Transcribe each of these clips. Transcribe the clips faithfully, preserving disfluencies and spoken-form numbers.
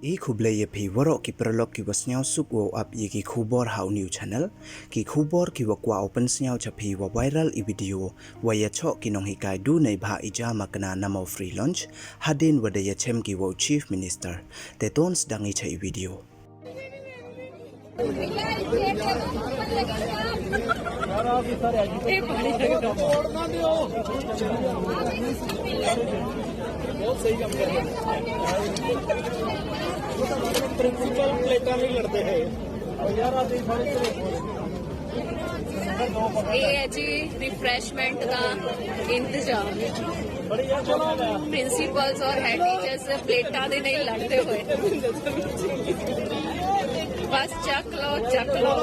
I khublei ya phi waroh ki paralok ki wa sniawsuk wow ap ya ki khubor ha u new channel. Ki khubor ki wa kwah u pynsniaw cha phi wa viral i video wa ya choh ki nonghikai du neibhah i jia makna namo free lunch, hadien wa da ya chem ki wa u Chief Minister. Te ton sdang i cha i video. Principal प्लेटा नहीं लड़ते हैं। और यार, आज ये सारे ਇਹ ਹੈ ਜੀ ਰਿਫਰੈਸ਼ਮੈਂਟ ਦਾ ਇੰਤਜ਼ਾਮ। प्रिंसिपल्स और हेड टीचर्स प्लेटा ਦੇ ਨਹੀਂ ਲੜਦੇ ਹੋਏ। ਬਸ ਚੱਕ ਲਓ, ਚੱਕ ਲਓ।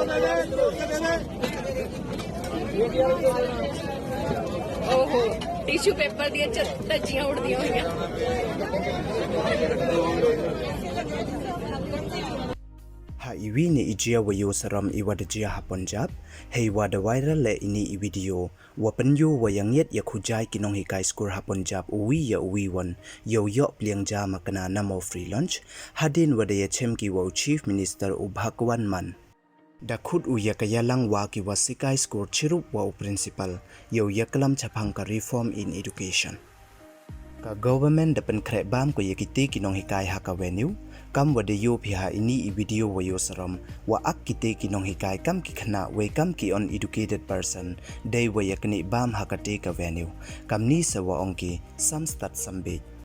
ਓਹੋ, ਟਿਸ਼ੂ ਪੇਪਰ ਦੀਆਂ ਚ-, ਧੱਜੀਆਂ ਉੱਡਦੀਆਂ ਹੋਈਆਂ। Ha iwi ne i jia wa yoh sarom i wa da jia ha Punjab, hei wa da viral le ini i video, wa pynyoo wa ya ngiat ya khujai ki nonghikai skur ha Punjab uwi ya uwi won, yow yoh pliang jia makna namo free lunch, hadien wa da ya chem ki wa u Chief Minister u Bhagwant Mann. Da khut u ya ka yalang wa ki wa sikai skur chirup wa u principal, yow ya klam chaphang ka reform in education. Ka government da pynkhreh bam ko ya kiti ki nonghikai ha ka venue, kam wa da yoh phi ha ini i video wa yoh sarom, wa ak kiti ki nonghikai kam ki khynnah wei kam ki uneducated person, dei wa ya knieh bam ha kati ka venue, kam ni sa wa ong ki, sam stad sam beit.